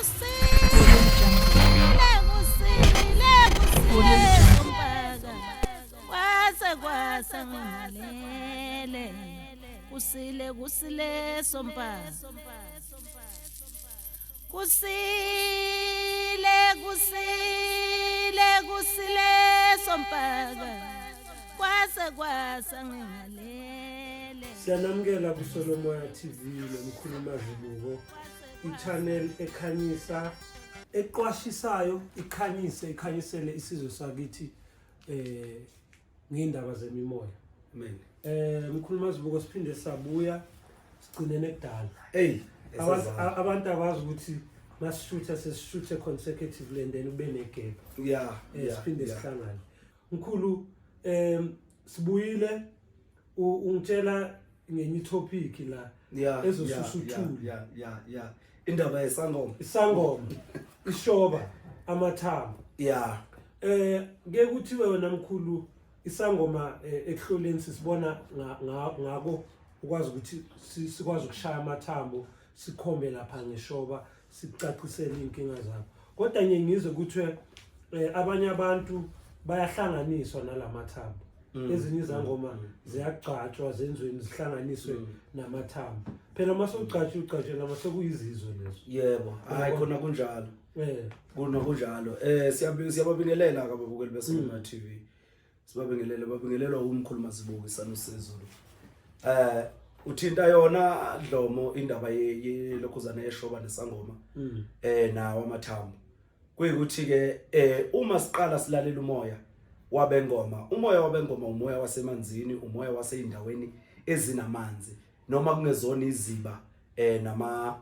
Kusile kusile kusile sompaka kwase kwasa ngilalele kusile kusile sompaka kusile kusile kusile sompaka kwase kwasa ngingalele. Siyanamukela kuSolomoya TV nomkhulu Mazibuko, i-channel ekhanyisa eqwashisayo ikhanyise ikhanyisele isizwe sakithi ngey'ndaba zemimoya. Amen. Mkhulu Mazibuko, siphinde sabuya sigcinene kudala. Hey, Abantu abazi ukuthi masishutha sesishuthe consecutively and then ube ne-gap. Siphinde sihlangane. Mkhulu, sibuyile, ungitshela ngenye topic la ezosusa uthuli. Yeah. Indaba yesangoma. Isangoma, ishoba, amathambo. Ke kuthiwe wena mkhulu isangoma ekuhloleni sisibona ngako ukwazi ukuthi sikwazi ukushaya amathambo, sikhombe lapha ngeshoba, sikucacisele iy'nkinga zakho. Kodwa ngiye ngizwe kuthiwe abanye abantu bayahlanganiswa nalamathambo. Ezinye izangoma ziyagcatshwa zenziwe zihlanganiswe namathambo. Phela uma sewugcatshiwe ugcatshelwa uma sekuyizizwe lezo. Yebo, hayi khona kunjalo. Khona kunjalo. Siyababingelela ke ababukeli beSolomoya TV. Sibabingelele, babingelelwa umkhulu Mazibuko iSanusi seZulu. Uthinta yona Dlomo indaba yelokhuzana yeshoba nesangoma. Nawo amathambo. Kuyikuthi ke uma siqala silalela umoya wabengoma, umoya wabengoma umoya wasemanzini, umoya waseyindaweni ezinamanzi noma kungezona iziba nama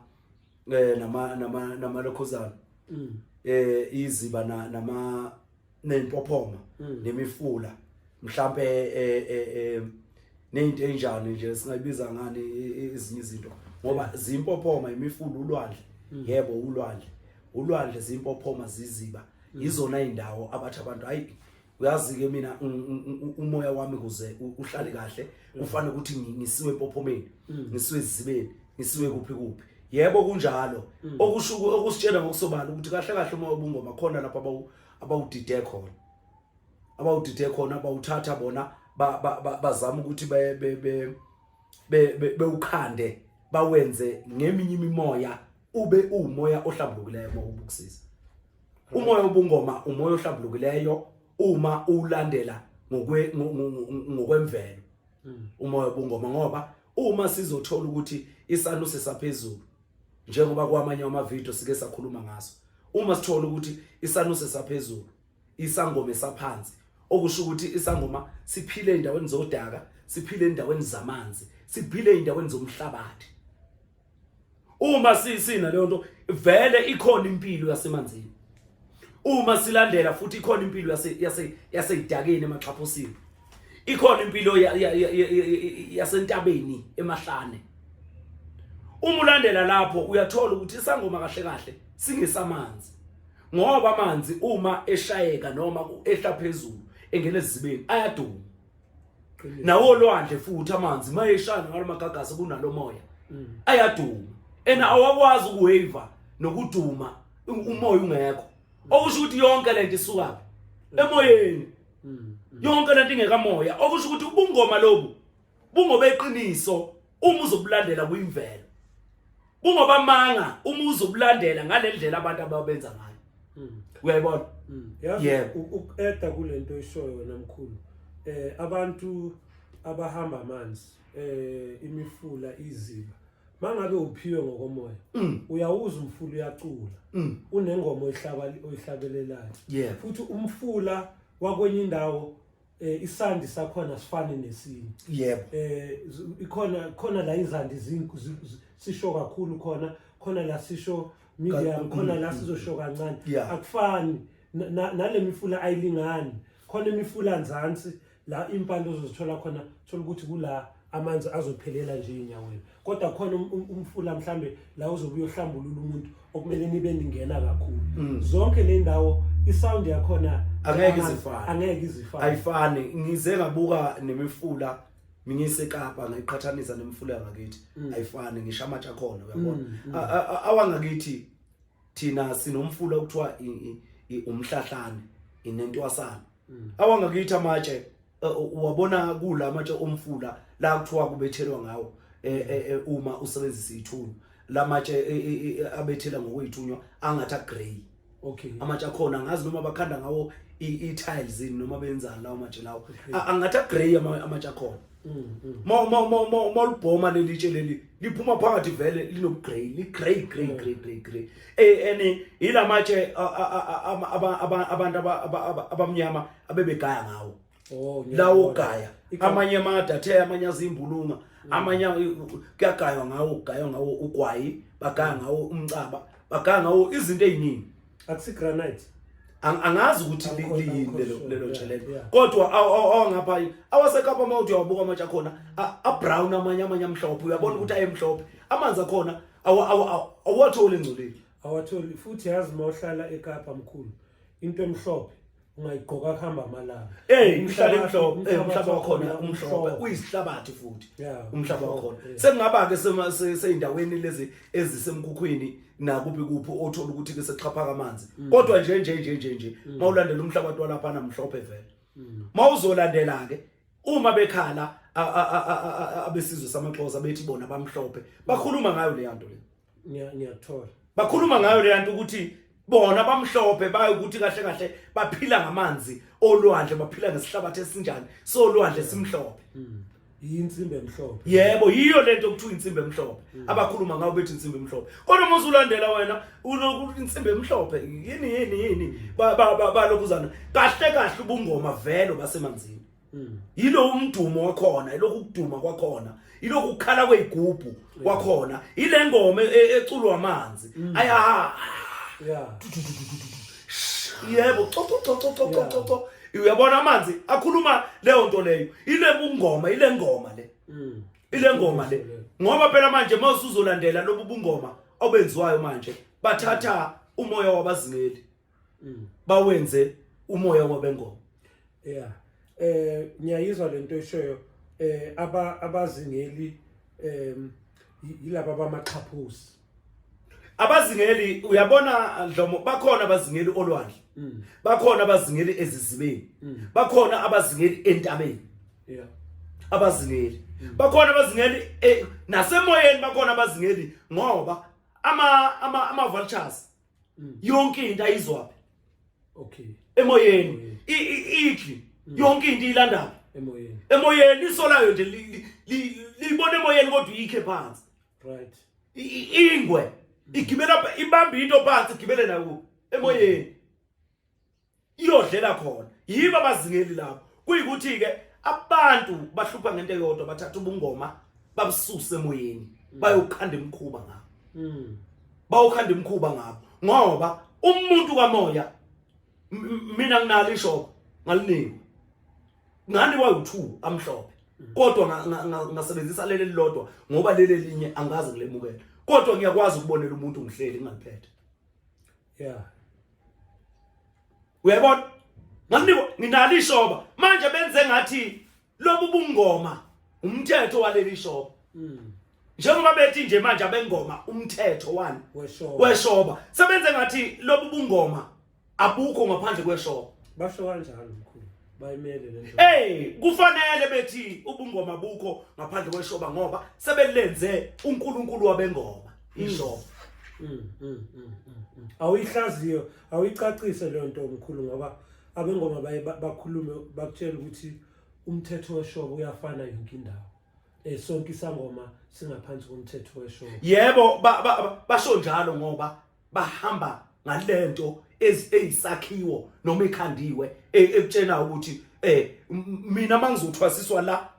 nama nama namalokhuzana. Iziba nama nempophoma nemifula mhlambe nezinto enjani nje singayibiza ngani ezinye izinto ngoba zimpophoma imifula ulwandle. Yebo, ulwandle zimpophoma ziziba izona indawo abathi abantu hayi uyazi ke mina umoya wami kuze uhlale kahle kufanele ukuthi ngisiwe empophomeni, ngisiwe ezizibeni, ngisiwe kuphi kuphi. Yebo kunjalo. Okusho okusitshela ngokusobala ukuthi kahle kahle umoya obungoma khona lapha abawudide khona, abawuthatha bona bazama ukuthi bewukhande bawenze ngeminye imimoya ube umoya ohlambulukileyo uma ubukusiza. Umoya obungoma umoya ohlambulukileyo uma ulandela ngokwemvelo. Umoya obungoma, ngoba uma sizothola ukuthi isanusi saphezulu njengoba kwamanye amavidiyo sike sakhuluma ngaso, uma sithola ukuthi isanusi saphezulu isangoma esaphansi, okusho ukuthi isangoma siphile endaweni zodaka, siphile endaweni zamanzi, siphile endaweni zomhlabathi. Uma sisina leyo nto vele ikhona impilo yasemanzini. Uma silandela futhi ikhona impilo yaseyidakeni emaxhaphosini, ikhona impilo yasentabeni emahlane. Uma ulandela lapho uyathola ukuthi isangoma kahle kahle singesamanzi, ngoba amanzi uma eshayeka noma ehla phezulu engena ezibeni ayaduma. Nawo olwandle futhi amanzi mayeshana ngalamagagasi kunalomoya ayaduma, ena awakwazi ukuwave nokuduma umoya ungekho. Okusho ukuthi yonke lento isuka emoyeni, yonke lento ingekamoya. Okusho ukuthi ubungoma lobu bungoba eqiniso uma uzobulandela kuyimvelo, bungoba amanga uma uzobulandela ngalendlela abantu ababenza ngayo. Uyayibona? Yazi, Yebo. Uku-eda kulento oyishoyo wena mkhulu, abantu abahamba amanzi, imifula, iziba, mangabe uphiwe ngokomoya, uyawuza umfula uyacula, unengoma oyihlabelelayo. Futhi umfula wakwenye indawo isandi sakhona sifane nesinye. Ikhona khona la izandi sisho kakhulu khona, khona la sisho medium, khona la sizosho kancane. Akufani. Nale mifula ayilingani. Khona imifula nzansi la impande ozozithola khona, thola ukuthi kula amanzi azophelela nje enyaweni, kodwa khona umfula mhlambe la uzobuye uhlambulula umuntu okumele nibe ningena kakhulu. Zonke le ndawo isound yakhona Angeke izifane. Angeke izifane. Ayifani. Ngize ngabuka nemifula ngiseKapa ngayiqhathanisa nemifula yangakithi, ayifani ngisho amatshe akhona, uyabona. Awangakithi Thina sinomfula okuthiwa umhlahlane inentwasana. Awangakithi amatshe uwabona kula amatshe omfula la kuthiwa kubethelwa ngawo uma usebenzisa ithunywa lamatshe abethela ngokwethunywa angathi agrey. Amatshe akhona angazi noma bakhanda ngawo i-tiles yini noma benzani lawo matshe lawo. Angathi agrey amatshe akhona. Ma ulibhoma leli tshe leli liphuma phakathi vele linobugrey, li-grey grey grey grey grey. And yila matshe abantu abamnyama abebegaya ngawo. Oh, lawo gaya amanye amadathe, amanye azimbulunga, amanye kuyagaywa ngawo, kugaywa ngawo ugwayi, bagaya ngawo umcaba, bagaya ngawo izinto eziningi. Akusi granite. Angazi ukuthi liyini lelo lelo tshe lelo, kodwa awangapha awaseKapa uma uthi uyawabuka amatshe akhona a-brown, amanye amhlophe, uyabona ukuthi ayemhlophe. Amanzi akhona awatholi engcolile. Awatholi futhi. Yazi, uma uhlala eKapa mkhulu, into emhlophe ungayigqoka kuhamba amalanga. Ihlala emhlophe, umhlaba wakhona umhlophe, uyisihlabathi futhi umhlaba wakhona. Sekungaba ke seyindaweni lezi ezisemkhukhwini nakuphi kuphi othola ukuthi ke sexhaphaka amanzi, kodwa nje nje nje nje nje mawulandela umhlabathi walapha namhlophe vele. Mawuzolandela ke uma bekhala abesizwe samaXhosa bethi bona bamhlophe, bakhuluma ngayo le nto le. Ngiyathola. Bakhuluma ngayo le nto ukuthi bona bamhlophe, baye ukuthi kahle kahle baphila ngamanzi olwandle, baphila ngesihlabathi esinjani solwandle simhlophe. Insimbi emhlophe. Yebo, yiyo lento okuthiwa insimbi emhlophe abakhuluma ngayo, bethi insimbi emhlophe, kodwa uma usulandela wena unokuthi insimbi emhlophe yini yini yini balokhuzana kahle kahle ubungoma vele basemanzini. Yilo umdumo wakhona, yilokhu kuduma kwakhona, yilokhu kukhala kweyigubhu kwakhona, ile ngoma eculwa amanzi aya. Yebo, co co co co co co co, uyabona amanzi akhuluma leyo nto leyo, ile bungoma, ile ngoma le, ile ngoma le, ngoba phela manje mawusuzolandela lobu bungoma obenziwayo manje, bathatha umoya wabazingeli bawenze umoya wabengoma. Yeah, ngiyayizwa lento eshoyo. Abazingeli yilaba bamaxhaphosi. Abazingeli, uyabona Dlomo, bakhona abazingeli olwandle, bakhona abazingeli ezizibeni, bakhona abazingeli entabeni. Abazingeli bakhona, abazingeli nasemoyeni bakhona abazingeli, ngoba ama vultures yonke into ayizwaphi? Emoyeni. Idli yonke into ilandaphi? Emoyeni. Emoyeni. Isolayo nje liyibona emoyeni, kodwa uyikhe phansi. Ingwe igibela, ibamba into phansi, igibele nayo emoyeni, iyodlela khona. Yibo abazingeli lapho. Kuyikuthi ke abantu bahlupha ngento eyodwa, bathatha ubungoma babususe emoyeni, bayokhanda imikhuba ngabo. Bawukhanda imikhuba ngabo, ngoba umuntu kamoya, mina nginalo ishoba, ngalinikwa ngani wayu2 amhlophe, kodwa ngasebenzisa leli lilodwa ngoba leli elinye angaze ngilemukele, kodwa ngiyakwazi ukubonela umuntu ngihleli ngaliphethe. Uyabona, ngalinikwa, nginalo ishoba. Manje benze ngathi lobu bungoma umthetho waleli shoba, njengoba bethi nje manje abengoma umthetho wani? Weshoba. Weshoba. Sebenze ngathi lobu bungoma abukho ngaphandle kweshoba. Basho kanjalo mkhulu, bayimele le nto. Hey, kufanele bethi ubungoma bukho ngaphandle kweshoba, ngoba sebelenze uNkulunkulu wabengoma ishoba. Awuyihlaziyo, awuyicacise leyo nto mkhulu, ngoba abengoma baye bakhulume bakutshela ukuthi umthetho weshoba uyafana yonke indawo. Sonke isangoma singaphansi komthetho weshoba. Yebo, basho njalo ngoba bahamba ngalento eyisakhiwo noma ekhandiwe ekutshena ukuthi mina mangizothwasiswa la,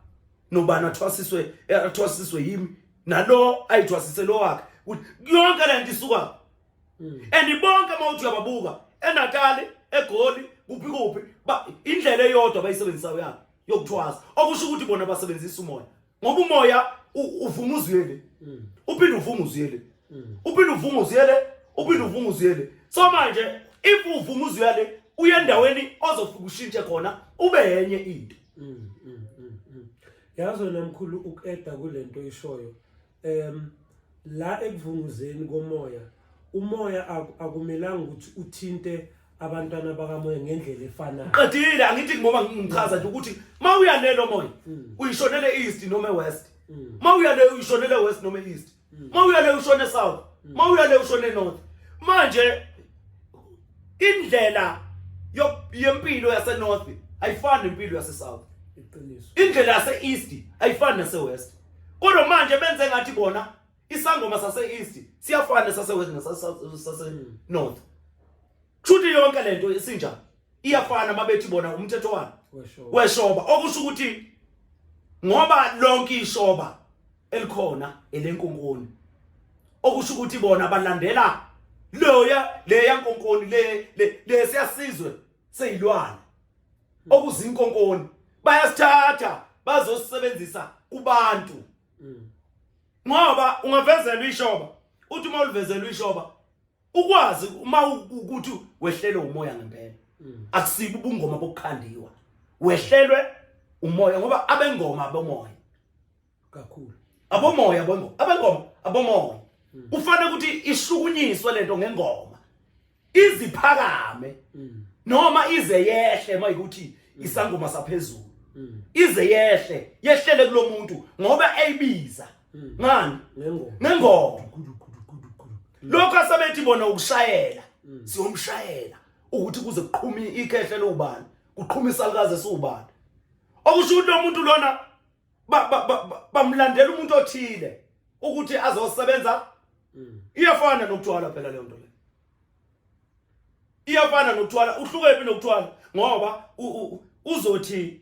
nobani athwasiswe, athwasiswe yimi, nalo ayithwasise lo wakhe, ukuthi yonke lento isuka. And bonke mawuthi uyababuka eNatali, eGoli, kuphi kuphi, indlela eyodwa abayisebenzisayo yakhe yokuthwasa, okusho ukuthi bona basebenzisa umoya, ngoba umoya uvuma uzuyele, uphinde uvuma uzuyele, uphinde uvuma uzuyele, uphinde uvuma uzuyele. So manje if uvuma uzuyele, uye endaweni ozofika ushintshe khona ube yenye into. Yazi wena mkhulu, uku-adda kule nto ishoyo, la ekuvunguzeni komoya. Umoya akumelanga ukuthi uthinte abantwana bakamoya ngendlela efanayo. Qedile angithi ngoba ngichaza nje ukuthi mawuya lelo moya uyishonele east noma ewest. Mawuya le uyishonele west noma east. Mawuya le ushone south. Mawuya le ushone north. Manje indlela yempilo yase north ayifani nempilo yase south. Iqiniso. Indlela yase east ayifani nase west. Kodwa manje benze ngathi bona isangoma sase east siyafana sase west nesase sase north. Kushuthi yonke lento isinjani iyafana mabethi bona umthetho wani weshoba okusho ukuthi ngoba lonke ishoba elikhona elenkonkoni okusho ukuthi bona balandela loya leya nkonkoni le lesiyasizwe seyilwane okuzinkonkoni bayasithatha bazosebenzisa kubantu ngoba ungavezelwa ishoba uthi uma ulivezelwa ishoba ukwazi uma ukuthi wehlelwe umoya ngempela akusibo ubungoma bokukhandiwa wehlelwe umoya ngoba abengoma abomoya kakhulu abomoya abengoma abengoma abomoya kufanele ukuthi ishukunyiswe lento ngengoma iziphakame noma ize yehle mayikuthi isangoma saphezulu ize yehle yehlele kulomuntu ngoba eyibiza ngani ngengoma lokho asebethi bona ukushayela siyomshayela ukuthi kuze kuqhumi ikhehle lobani kuqhuma isalukazi esiwubani okusho ukuthi lo muntu lona bamlandela umuntu othile ukuthi azosebenza iyafana nokuthwala phela leyo nto leyo iyafana nokuthwala uhlukephi nokuthwala ngoba uzothi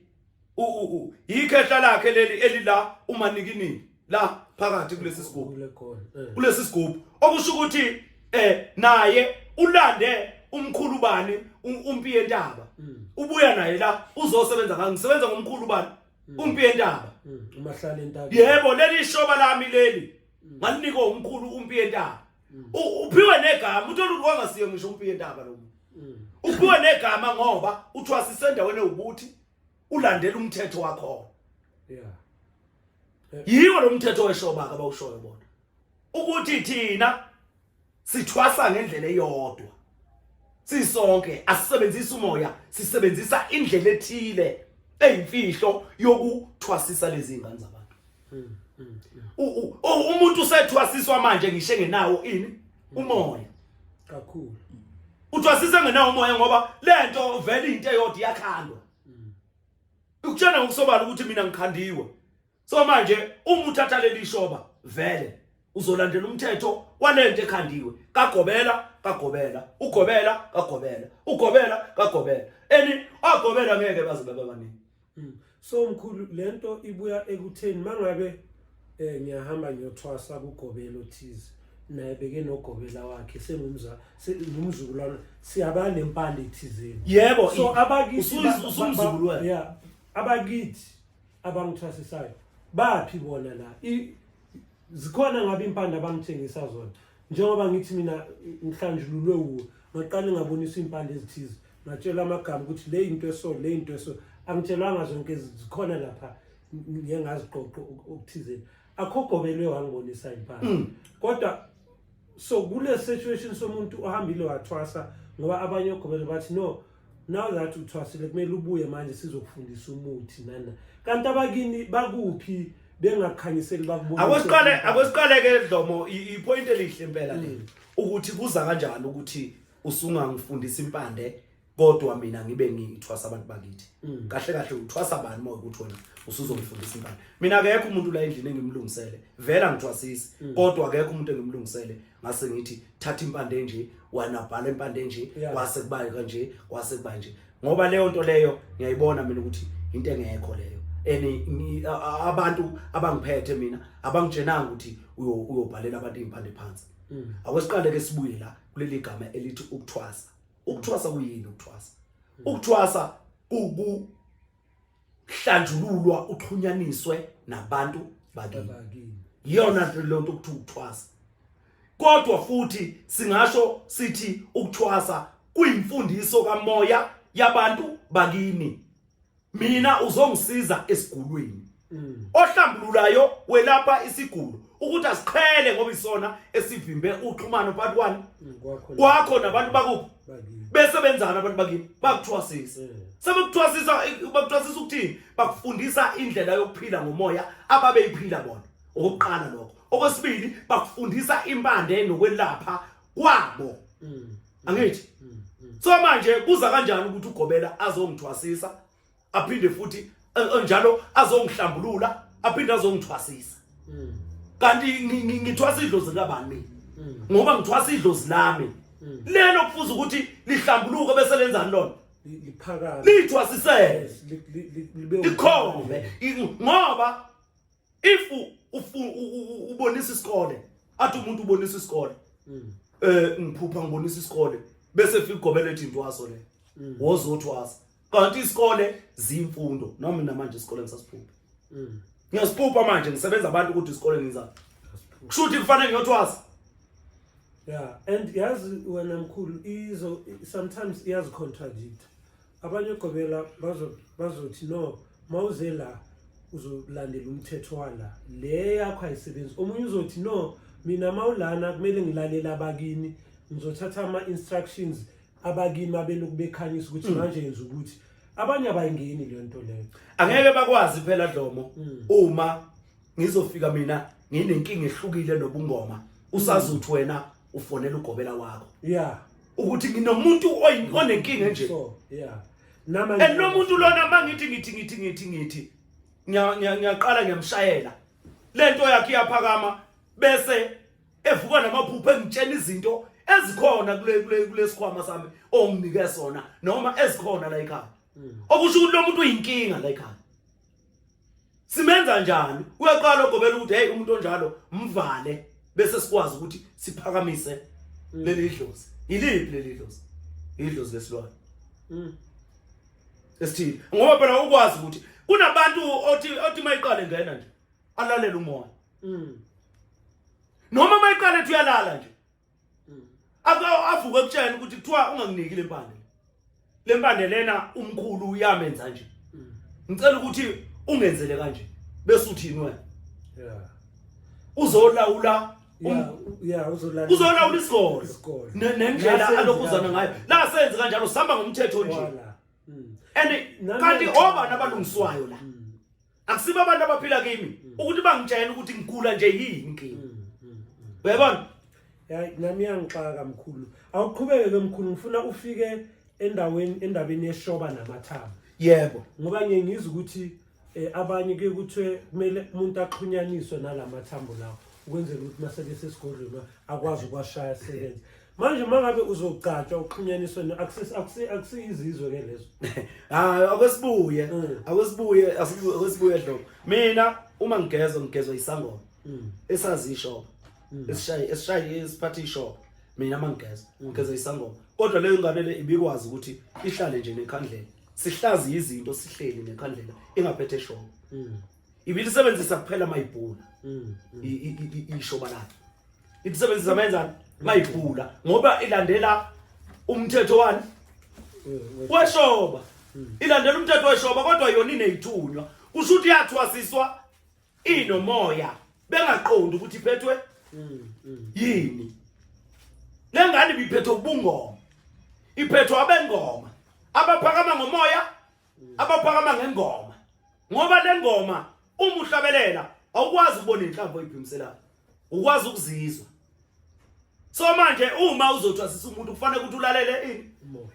yikhehla lakhe leli elila umanikiniki la phakathi kulesi sigubhu kulesi sigubhu okusho ukuthi eh naye ulande umkhulu bani umpi yentaba ubuya naye la uzosebenza ngani ngisebenza ngomkhulu bani umpi yentaba umahlala entabeni yebo leli shoba lami leli ngalinikwa umkhulu umpi yentaba Uphiwe negama uthola ukuthi kwangasiyo ngisho umpi yentaba lo muntu uphiwe negama ngoba uthwasise endaweni ewukuthi ulandela umthetho wakhona yeah yiwo lo mthetho weshoba abawushoyo bona ukuthi thina sithwasa ngendlela eyodwa sisonke asisebenzisi umoya sisebenzisa indlela ethile eyimfihlo yokuthwasisa lezi ngane zabantu umuntu usethwasiswa manje ngisho engenawo ini umoya kakhulu uthwasisa engenawo umoya ngoba lento vele into eyodwa iyakhandwa ukutshena ngokusobala ukuthi mina ngikhandiwe so manje uma uthatha leli shoba vele uzolandela umthetho walento ekhandiwe kagobela kagobela ugobela kagobela ugobela kagobela eni agobela ngeke baze babe baningi So mkhulu lento ibuya ekutheni mangabe eh ngiyahamba ngiyothwasa kugobela othize naye beke nogobela wakhe sengumza sengumzukulwana siyaba nempande ethizeni yebo so abakithi usumzukulu wena yeah abakithi abangithwasisayo baphi bona la zikhona ngabe impande abangithengisa zona njengoba ngithi mina ngihlanjululwe wuwe ngaqale ngabonisa iy'mpande ezithize ngatshelwa amagama ukuthi le into eso le into eso angitshelwanga zonke zikhona lapha ngiye ngaziqoqa okuthizeni akho gobelwe wangibonisa impande kodwa so kule situation somuntu ohambile wathwasa ngoba abanye ogobele bathi no now that uthwasile kumele ubuye manje sizokufundisa umuthi nana kanti abakini bakuphi bengakhanyiseli bakubona akwesiqale akwesiqale ke Dlomo ipoint elihle impela leli ukuthi kuza kanjani ukuthi usungangifundisa impande kodwa mina ngibe ngithwasa abantu bakithi kahle kahle uthwasa bani uma ukuthi wena usuzongifundisa impande mina akekho umuntu la endlini engimlungisele vela ngithwasisi kodwa akekho umuntu engimlungisele ngase ngithi thatha impande nje wena bhala impande nje kwase kuba kanje kwase kuba nje ngoba leyo nto leyo ngiyayibona mina ukuthi into engekho leyo and abantu abangiphethe mina abangitshenanga ukuthi uyobhalela abantu impande phansi akwesiqale ke sibuye la kuleli gama elithi ukuthwasa ukuthwasa kuyini ukuthwasa ukuthwasa kuku hlanjululwa uxhunyaniswe nabantu bakini iyona nto leyo nto ukuthi ukuthwasa kodwa futhi singasho sithi ukuthwasa kuyimfundiso kamoya yabantu bakini mina uzongisiza esigulweni ohlambululayo welapha isigulo Ukuthi asiqhele ngoba isona esivimbe uxhumano phakathi kwani kwakho nabantu bakuphi. Bese benzani abantu bakini? Bakuthwasisa. Sebekuthwasisa, bakuthwasisa ukuthini? Bakufundisa indlela yokuphila ngomoya ababeyiphila bona. Okokuqala lokho. Okwesibili, bakufundisa impande nokwelapha kwabo. Angithi? So manje kuza kanjani ukuthi ugobela azongithwasisa aphinde futhi njalo azongihlambulula aphinde azongithwasisa? Kanti ngithwasa idlozi likabani mina? Ngoba ngithwasa idlozi lami lelo kufuze ukuthi lihlambuluke bese lenzani lona? Liphakame, lithwasisele, likhombe. Ngoba if ubonisa isikole, athi umuntu ubonisa isikole, ngiphupha ngibonisa isikole, bese fika igobela ethi intwaso le, wozothwasa. Kanti isikole zimfundo, noma mina manje isikole ngisasiphupha, ngiyasiphupha manje ngisebenza abantu ukuthi isikole ngiza kusho ukuthi kufanele ngiyothwasa. Yeah, and yazi wena mkhulu, izo sometimes iyazi contradict. Abanye ogobela bazothi no, mawuze la uzolandela umthetho wala, le yakho ayisebenzi. Omunye uzothi no, mina mawulana kumele ngilalele abakini, ngizothatha ama-instructions abakini mabelokhu bekhanyisa ukuthi manje yenza ukuthi. Abanye abayingeni leyo nto leyo. Angeke bakwazi phela Dlomo, uma ngizofika mina nginenkinga ehlukile nobungoma, usazuthi wena ufonela ugobela wakho ukuthi nginomuntu onenkinga nje. So yeah, and lo muntu lona mangithi ngithi ngithi ngithi ngithi ngiyaqala ngiyamshayela lento yakhe iyaphakama, bese evuka namaphupho engitshela izinto ezikhona kule kule kulesikhwama sami onginike sona noma ezikhona la ekhaya. Okusho ukuthi lo muntu uyinkinga la ekhaya, simenza njani? Uyaqala ogobela ukuthi hey, umuntu onjalo mvale, bese sikwazi ukuthi siphakamise leli dlozi. Yiliphi leli dlozi? Idlozi lesilwane esithile. Ngoba phela ukwazi ukuthi kunabantu othi mayiqale ngena nje alalela umoya, noma mayiqale ethi uyalala nje, avuke ekutshela ukuthi kuthiwa unganginiki lempande, lempande lena umkhulu uyamenza nje, ngicela ukuthi ungenzele kanje. Bese uthini wena? Uzolawula Yeah, uzolawula uzolawula isikolo nendlela alokhuzana ngayo. La senze kanjalo, sihamba ngomthetho nje. And kanti obani abalungiswayo la? Akusibo abantu abaphila kimi ukuthi bangitshela ukuthi ngigula nje, yini inkinga? Uyabona? Hayi, nami iyangixaka mkhulu. Awuqhubeke ke mkhulu, ngifuna ufike endaweni, endabeni yeshoba namathambo. Yebo. Ngoba ngiye ngizwe ukuthi abanye kuye kuthiwe kumele umuntu axhunyaniswe nalamathambo lawo ukwenzela ukuthi mase besesigodlweni akwazi ukwashaya asebenze. Manje mangabe uzogcatshwa uxhunyaniswe akusiyizizwe ke lezo. Hayi, akwesibuye, akwesibuye, akwesibuye Dlomo. Mina uma ngigezwa, ngigezwa isangoma esazi ishoba, esishaye esishaye esiphatha ishoba. Mina mangigeza, ngigeza isangoma. Kodwa leyo ngane le ibikwazi ukuthi ihlale nje nekhandlela, sihlaziye izinto sihleli nekhandlela ingaphethe eshoba. Ibilisebenzisa kuphela mayibhula ishoba lakhe, ilisebenzisa mayenzani? Mayibhula, ngoba ilandela umthetho wani? Weshoba. Ilandela umthetho weshoba, kodwa yona ineyithunywa. Kusho ukuthi yathwasiswa inomoya bengaqondi ukuthi iphethwe yini lengane. Ibiphethwe ubungoma, iphethwe abengoma abaphakama ngomoya, abaphakama ngengoma. Ngoba le ngoma uma uhlabelela awukwazi ukubona inhlamvu oyiphimiselayo, ukwazi ukuzizwa. So manje uma uzothwasisa umuntu kufanele ukuthi ulalele ini? Umoya.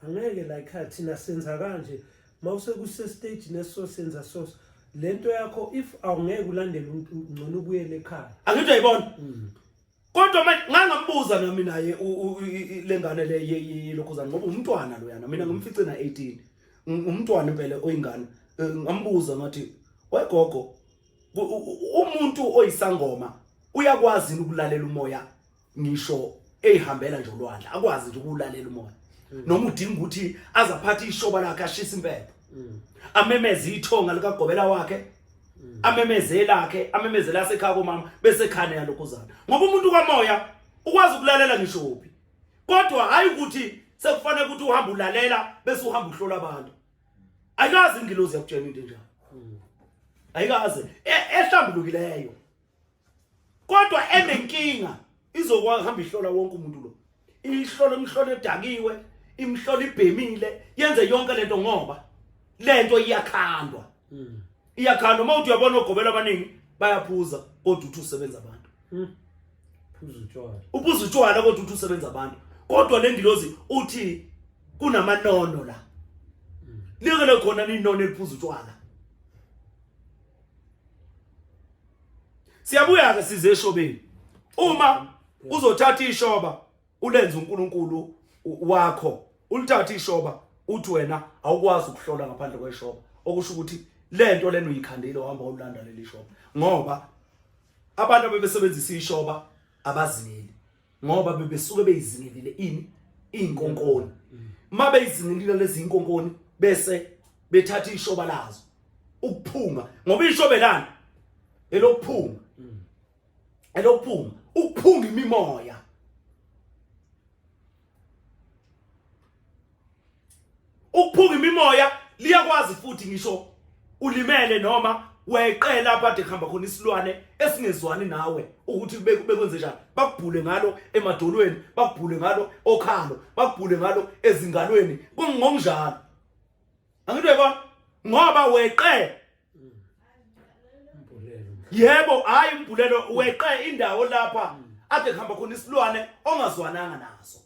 Angeke la ekhaya thina senza kanje, mawusekuse stage neso senza so lento yakho, if awungeke ulandele umuntu, ngcono ubuyele ekhaya. Angithi uyayibona? Kodwa manje ngangambuza nami naye lengane le yelokhuzana, ngoba umntwana loyana mina ngimfice na 18, umntwana impela oyingane. Ngambuza ngathi, wegogo, umuntu oyisangoma uyakwazi yini ukulalela umoya ngisho eyihambela nje olwandle, akwazi nje ukulalela umoya, noma udinga ukuthi azaphathe ishoba lakhe, ashise impepho, amemeze ithonga likagobela wakhe, amemeze lakhe, amemeze lasekhaya komama, bese khane yalokhuzana? Ngoba umuntu kamoya ukwazi ukulalela ngisho kuphi, kodwa hayi ukuthi sekufanele ukuthi uhambe ulalela bese uhamba uhlola abantu. Ayikazi ingilozi yakutshela into enjalo. Ayikaze ehlambulukileyo. Kodwa enenkinga izokuhamba ihlola wonke umuntu lo. Ihlola imhlolo edakiwe, imhlolo ibhemile, yenze yonke lento ngoba lento iyakhandwa. Iyakhandwa uma uthi uyabona ogobela abaningi bayaphuza kodwa uthi usebenza abantu. Phuza utshwala. Uphuza utshwala kodwa uthi usebenza abantu. Kodwa le ngilozi uthi kunamanono la. Likele khona ninono eliphuza utshwala. Siyabuya ke size eshobeni. Uma uzothatha ishoba ulenze uNkulunkulu wakho, ulithathe ishoba uthi wena awukwazi ukuhlola ngaphandle kweshoba, okusho ukuthi lento lena uyikhandile uhamba ulanda leli shoba, ngoba abantu abebesebenzisa ishoba abazingeli, ngoba bebesuke beyizingelile ini inkonkoni. Uma beyizingelile lezi inkonkoni bese bethatha ishoba lazo ukuphunga, ngoba ishoba lana elokuphunga, elokuphunga, ukuphunga imimoya. Ukuphunga imimoya liyakwazi futhi ngisho ulimele noma weqe lapha ade kuhamba khona isilwane esingezwani nawe ukuthi bekwenze njani, bakubhule ngalo emadolweni, bakubhule ngalo okhalo, bakubhule ngalo ezingalweni, kungokunjalo. Angithi uyabona, ngoba weqe yebo, hayi umbhulelo, weqe indawo lapha ade kuhamba khona isilwane ongazwananga naso.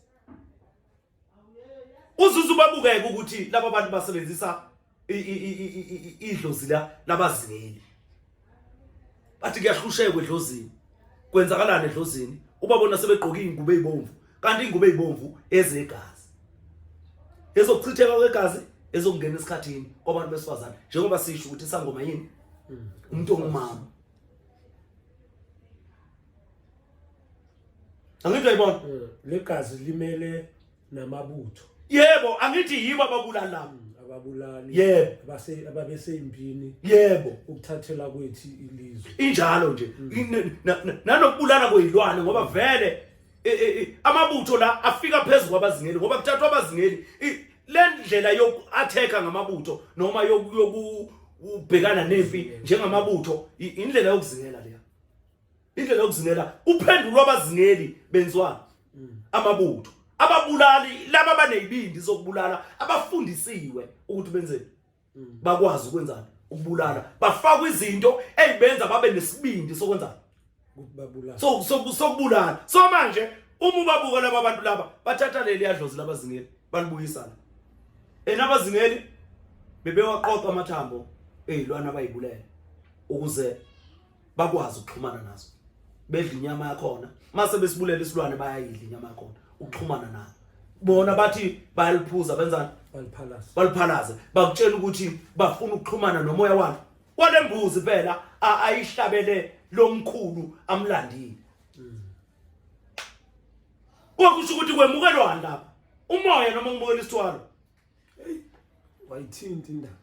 Uzuze ubabukeke ukuthi laba bantu basebenzisa idlozi la labazingeli, bathi kuyahlushekwa edlozini, kwenzakalani edlozini? Ubabona sebegqoka izingubo ezibomvu, kanti ingubo ezibomvu ezegazi, ezokuchitheka kwegazi, ezokungena esikhathini kwabantu besifazane, njengoba sisho ukuthi isangoma yini, umuntu ongumama. Angithi uyayibona legazi limele namabutho. Yebo, angithi yibo ababulali labo. Ababulali. Yebo. Abase ababeseyimpini. Yebo. Ukuthathela kwethu ilizwe. Injalo nje. Nanokubulala kwezilwane, ngoba vele amabutho la afika phezulu kwabazingeli, ngoba kuthathwa abazingeli. Le ndlela yoku-attack ngamabutho noma yokubhekana nempi njengamabutho, indlela yokuzingela leya. Indlela yokuzingela kuphendulwa abazingeli benziwa amabutho. Ababulali laba abanezibindi zokubulala abafundisiwe ukuthi benzeni, bakwazi ukwenzani, ukubulala. Bafakwa izinto ezibenza babe nesibindi sokwenzani, babulala, sokubulala. So manje uma ubabuka laba bantu laba bathatha leli yadlozi labazingeli balibuyisana. Ena abazingeli bebewaqoqa amathambo ezilwane abayibulele ukuze bakwazi ukuxhumana nazo, bedla inyama yakhona. Mase besibulela isilwane bayayidla inyama yakhona ukuxhumana nazo. Bona bathi bayaliphuza, benzani, baliphalaze, baliphalaze. Bakutshela ukuthi bafuna ukuxhumana nomoya walo walembuzi phela ayihlabele lomkhulu amlandile. Kwakusho ukuthi kwemukelwani lapha, umoya noma kumukela isithwalo. Hey, wayithinta indaba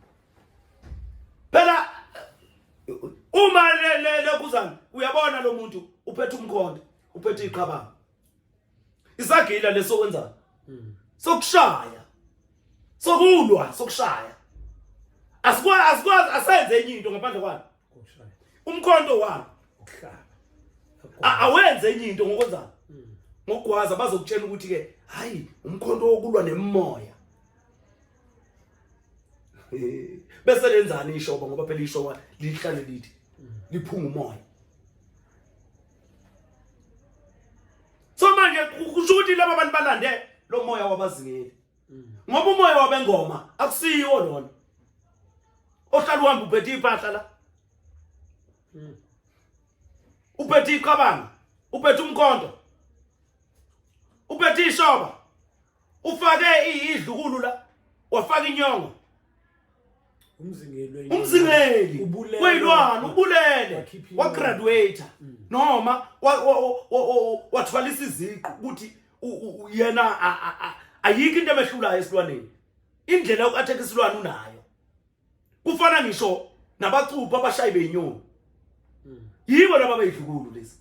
phela. Uma le lokuzana uyabona lo muntu uphethe umkhonto, uphethe iqhabanga, isagila lesokwenzana, sokushaya, sokulwa, sokushaya. Asikwazi asenze enye into ngaphandle kwalo umkhonto walo, awenze enye into ngokwenzana, ngokugwaza. Bazokutshela ukuthi ke hayi, umkhonto wokulwa nemimoya. Bese lenzani ishoba, ngoba phela ishoba lihlale lithi liphunga umoya. So manje kusho ukuthi laba bantu balande lo moya wabazingeli, ngoba umoya wabengoma akusiwo lona ohlala uhamba uphethe iphahla la, uphethe iqabanga, uphethe umkhonto, uphethe ishoba, ufake idlukulu la, wafaka inyongo. Umzingeli, umzingeli weyilwane, ubulele, wagraduate noma wathwalisa iziqu ukuthi yena ayikho into emehlulayo esilwaneni. Indlela yoku-attack isilwane unayo. Kufana ngisho nabacuphi abashayi beyinyoni, yibo laba beyidlukulu lezi.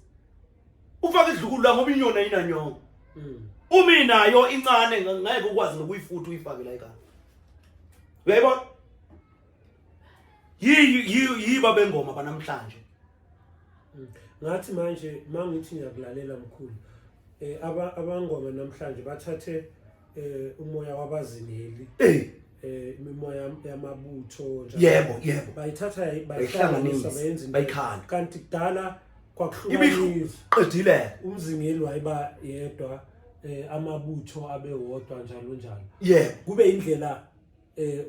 Ufaka idlukulu la ngoba inyoni ayinanyongo. Uma inayo incane, ngeke ukwazi nokuyifutha uyifake la ekhaya, uyayibona? Yiba bengoma banamhlanje. Ngathi manje mangithi ngiyakulalela mkhulu, abangoma namhlanje bathathe umoya wabazingeli, imimoya yamabutho njalo. Yebo, yebo. Bayithatha bayihlanganisa bayenza into. Bayikhanda. Kanti kudala kwakuhlukaniswa. Qedile. Umzingeli wayiba yedwa, amabutho abe wodwa njalo njalo. Kube indlela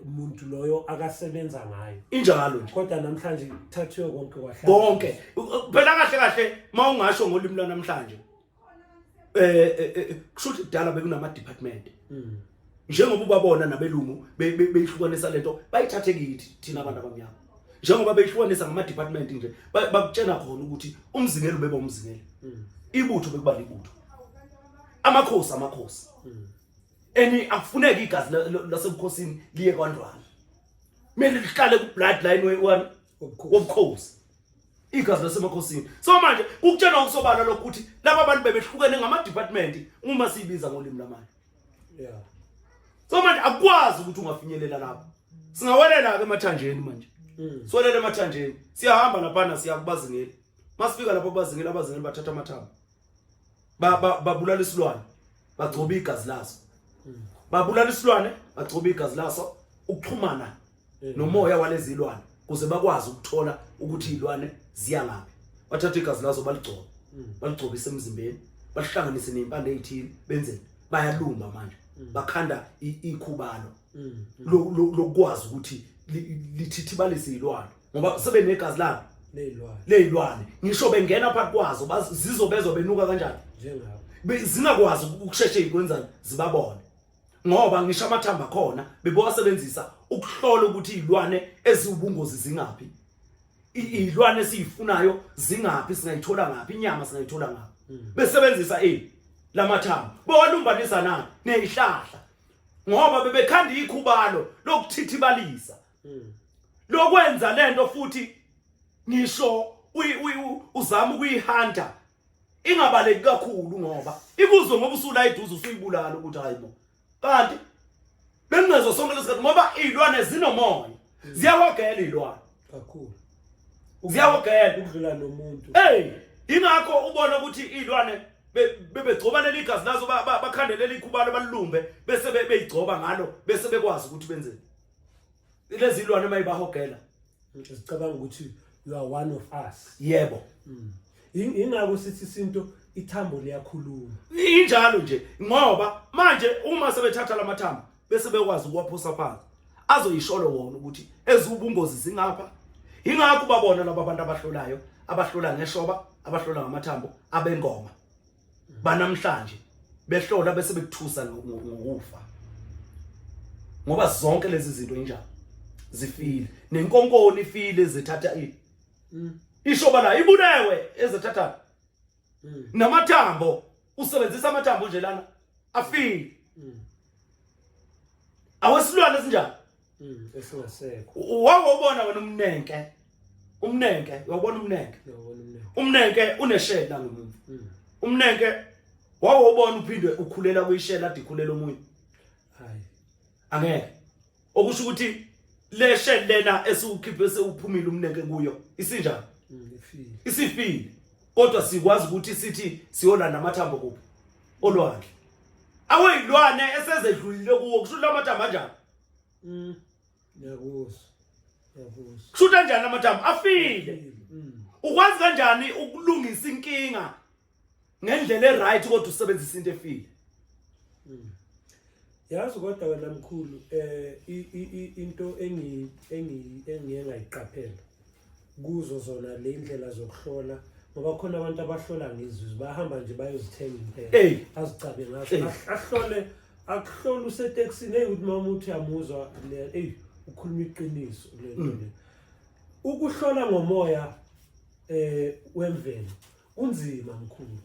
umuntu loyo akasebenza ngayo. Injalo nje. Kodwa namhlanje kuthathiwe konke kwahlala. Konke. Phela kahle kahle mawungasho ngolimi lwanamhlanje. Kusho ukuthi kudala bekunama department. Njengoba ubabona nabelungu beyihlukanisa lento bayithathe kithi thina abantu abamnyama. Njengoba beyihlukanisa ngama department nje bakutshena khona ukuthi umzingeli ubeba umzingeli. Ibutho bekuba libutho. Amakhosi amakhosi. Eni akufuneki igazi lasebukhosini liye kwaNdwana. Kumele lihlale ku bloodline wobukhosi. Igazi lasemakhosini. So manje kukutshena okusobala lokho ukuthi laba bantu bebehlukene ngama department uma siyibiza ngolimi lamanje. So manje akwazi ukuthi ungafinyelela lapho. Singawelela ke emathanjeni manje. Siwelela emathanjeni. Siyahamba laphana siya kubazingeli. Masifika lapho kubazingeli, abazingeli bathatha amathambo. Babulala isilwane, bagcoba igazi laso. Babulala isilwane, bagcoba igazi laso ukuxhumana nomoya walezi zilwane kuze bakwazi ukuthola ukuthi izilwane ziya ngaphi. Bathatha igazi lazo baligcoba. Baligcobise emzimbeni, balihlanganise nezimpande ezithile, benzeni? Bayalumba manje. Bakhanda ikhubalo lokwazi ukuthi lithithibalise izilwane ngoba sebenegazi labo leyilwane. Ngisho bengena phakathi kwazo zizobezwa benuka kanjani njengabo, zingakwazi ukusheshe ikwenzani zibabone, ngoba ngisho amathambo akhona bebowasebenzisa ukuhlola ukuthi izilwane eziwubungozi zingaphi, izilwane esizifunayo zingaphi, singayithola ngaphi inyama, singayithola ngaphi. Besebenzisa lamathambo bowalumbanisa nani nezihlahla, ngoba bebekhanda ikhubalo lokuthithibalisa lokwenza lento. Futhi ngisho uzama ukuyihanta ingabaleki kakhulu ngoba ikuzwe, ngoba usula eduze usuyibulala ukuthi hayibo kanti bengingezwa sonke lesikhathi, ngoba izilwane zinomoya, ziyahogela izilwane kakhulu, ziyahogela ukudlula nomuntu. Hey, ingakho ubona ukuthi izilwane bebegcoba leli gazi lazo, bakhande leli khubalo balilumbe bese beyigcoba ngalo, bese bekwazi ukuthi benzeni lezi zilwane mayibahogela. Sicabanga ukuthi you are one of us. Yebo. Ingakho sithi isinto ithambo liyakhuluma. Injalo nje, ngoba manje uma sebethatha lamathambo bese bekwazi ukuwaphosa phansi, azoyisholo wona ukuthi ezubungozi zingapha. Ingakho babona laba bantu abahlolayo, abahlola ngeshoba, abahlola ngamathambo, abengoma banamhlanje behlola bese bekuthusa ngokufa, ngoba zonke lezi zinto injalo zifile, nenkonkoni ifile zithatha ini ishoba la ibulewe ezethatha namathambo, usebenzisa amathambo nje lana afile awesilwane esinjani esingasekho. Wawubona wena umnenke, umnenke uyawubona umnenke, umnenke uneshela ngemuva, umnenke wawubona uphinde ukhulela kuyishela ade ikhulela omunye. Hayi angeke, okusho ukuthi le shell lena esiwukhiphe sewuphumile umnenke kuyo isinjani, isifile, kodwa sikwazi ukuthi sithi siyolanda amathambo kuphi olwandle aweyilwane esezedlulile kuwo. Kusho ukuthi amathambo anjani? Ngiyakuzwa, ngiyakuzwa. Kusho ukuthi anjani amathambo afile? Ukwazi kanjani ukulungisa inkinga ngendlela e-right kodwa usebenzisa into efile? Yazi kodwa wena mkhulu, into engi engi engiye ngayiqaphela kuzo zona le indlela zokuhlola, ngoba khona abantu abahlola ngezizwe, bayahamba nje bayozithenga impela, azicabe ngazo, ahlole, akuhlola usetekisini, hey ukuthi mama uthi uyamuzwa le, hey ukhuluma iqiniso le nto le. Ukuhlola ngomoya wemvelo kunzima mkhulu.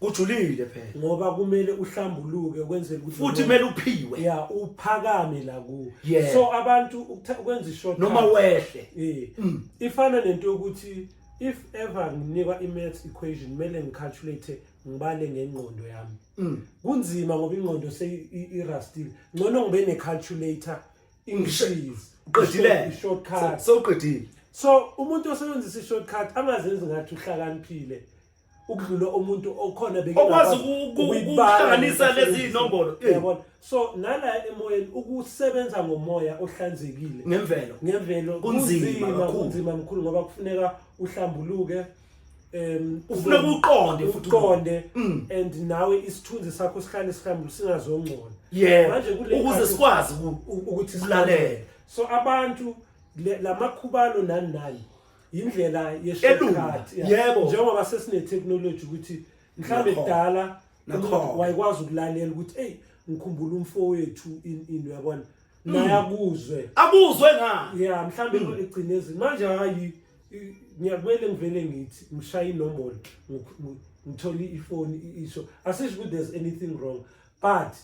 Kujulile phela. Ngoba kumele uhlambuluke ukwenzela ukuthi futhi kumele uphiwe. Ya, uphakame la ku. So abantu ukwenza i-short noma wehle. Ifana nento yokuthi if ever nginikwa i-maths equation kumele ngicalculate, ngibale ngengqondo yami. Kunzima ngoba ingqondo seyirustile. Ngcono ngibe ne-calculator ingisize. Uqedile. I-shortcut. Sewuqedile. So umuntu osebenzisa i-shortcut angazenzi ngathi uhlakaniphile ukudlula umuntu okhona Okwazi ukuyibala ukuhlanganisa lento lezi inombolo. Uyabona, so nala emoyeni ukusebenza ngomoya ohlanzekile ngemvelo ngemvelo Kunzima kakhulu. Kunzima mkhulu, ngoba kufuneka uhlambuluke, Kufuneka uqonde futhi. Uqonde and nawe isithunzi sakho sihlale sihlambuluke, singazongcola. Manje kule Ukuze nkathi sikwazi ukuthi ukulalela. So abantu lamakhubalo nani nani indlela Elula, ye-shortcut, yeah. Njengoba sesine-technology ukuthi mhlawumbe kudala umuntu wayekwazi ukulalela ukuthi eyi, ngikhumbula umfowethu in uyabona, naye akuzwe. Akuzwe ngani. Ya, mhlawumbe egcinezini manje hayi, ngiyakumele ngivele ngithi ngishaye inombolo, ngithole ifoni isho. Asisho ukuthi there's anything wrong, but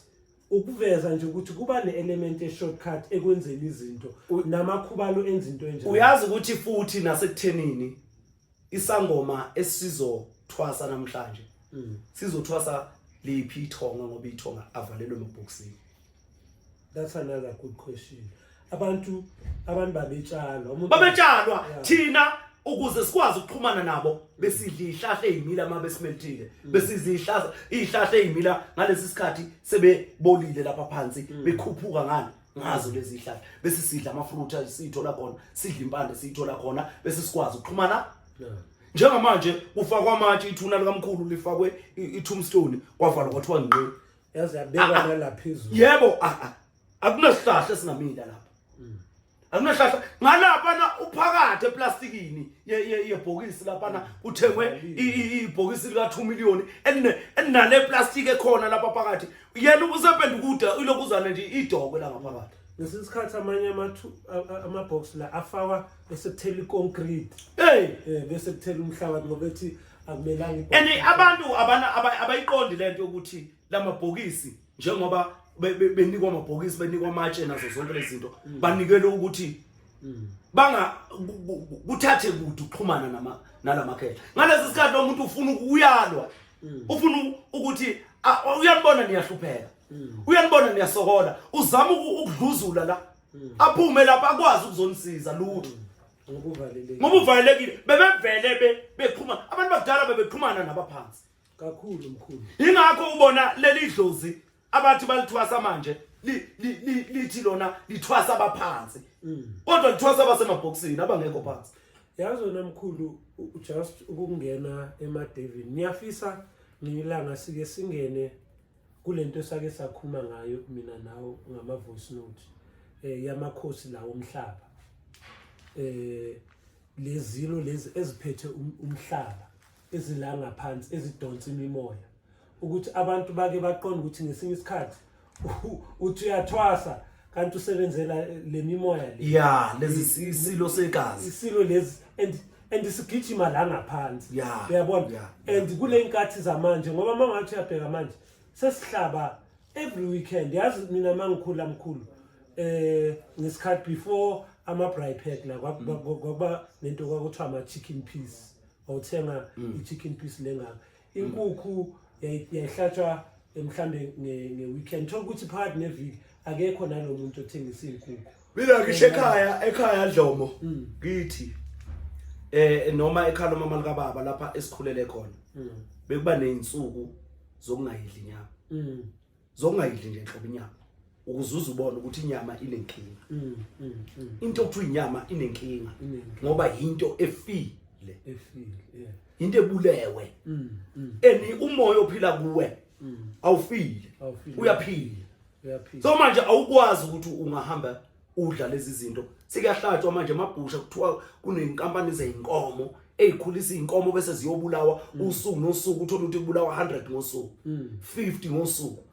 ukuveza nje ukuthi kuba ne-element ye-shortcut ekwenzeni izinto namakhubalo enza into enjalo. Uyazi ukuthi futhi nasekuthenini isangoma esizothwasa namhlanje sizothwasa liphi ithonga, ngoba ithonga avalelwe emabhokisini? That's another good question. Abantu babetshalwa. Babetshalwa. Thina ukuze sikwazi ukuxhumana nabo besidla ihlahla ezimila uma besimelithile, besidla ihlahla ezimila ngalesi sikhathi sebebolile lapha phansi, bekhuphuka ngani ngazo lezi ihlahla, bese sidla ama-fruit siyithola khona, sidla impande siyithola khona, bese sikwazi ukuxhumana. Njengamanje kufakwa amatshe, ithuna likamkhulu lifakwe i-tombstone, kwavalwa kwathiwa ngqi. Yaze yabekwa nalaphezulu. Yebo, akunasihlahla esingamila lapha, akunahlahla ngalaphana, uphakathi eplastikini yebhokisi laphana, kuthengwe ibhokisi lika-2 million elinale plastic ekhona lapha phakathi, yena usephenduka ilokuzana nje idokwe la ngaphakathi. Ngesinye isikhathi amanye ama-box la afakwa bese kuthela i-concrete, hey bese kuthela umhlabathi, ngoba ethi akumelanga And abantu abayiqondi lento yokuthi lamabhokisi, njengoba benikwa amabhokisi, benikwa amatshe nazo zonke lezi zinto, banikelwe ukuthi banga kuthathe kude ukuxhumana nalamakhehla. Ngalesi sikhathi lo muntu ufuna ukuyalwa, ufuna ukuthi uyabona niyahlupheka, uyanibona niyasokola, uzama ukudluzula la aphume lapha akwazi ukuzonisiza lutho. Ngoba uvalelekile. Ngoba uvalelekile. Bebevele bexhuma, abantu bakudala bebexhumana nabaphansi kakhulu, mkhulu. Ingakho ubona leli dlozi abathi balithwasa manje lithi lona lithwasa abaphansi, kodwa lithwasa abasemabhokisini abangekho phansi. Yazi wena mkhulu, just ukungena emadevini, ngiyafisa ngilanga sike singene kulento esake sakhuluma ngayo mina nawe ngama-voice note yamakhosi lawo omhlaba, lezilo lezi eziphethe umhlaba ezila ngaphansi, ezidonsa imimoya, ukuthi abantu bake baqonde ukuthi ngesinye isikhathi uthi uyathwasa kanti usebenzela le mimoya le. Ya, lezi isilo segazi. Isilo lezi and sigijima la ngaphansi. Uyabona? And kule nkathi zamanje, ngoba uma ngathi uyabheka manje sesihlaba every weekend. Yazi mina mangikhula mkhulu, ngesikhathi before ama braai pack la, kwakuba nento kwakuthiwa ama chicken piece. Wawuthenga i-chicken piece lengaka, inkukhu yayihlatshwa mhlambe nge-weekend, thola ukuthi phakathi neviki akekho nalo muntu othengisa iy'nkukhu. Mina ngisho ekhaya Dlomo ngithi noma ekhaya lomama likababa lapha esikhulele khona, bekuba nezinsuku zokungayidli inyama, zokungayidli nje nhlobo inyama, ukuze uzubone ukuthi inyama inenkinga. Into okuthiwa inyama inenkinga. Inenkinga. Ngoba yinto efile. Efile, yeah. Into ebulewe. Eni umoya ophila kuwe awufile. Awufile. Uyaphila. Uyaphila. So manje awukwazi ukuthi ungahamba udla lezi zinto. Sekuyahlatshwa manje amabhusha, kuthiwa kunenkampani zezinkomo ezikhulisa izinkomo bese ziyobulawa usuku nosuku, uthola ukuthi kubulawa 100 ngosuku, 50 ngosuku.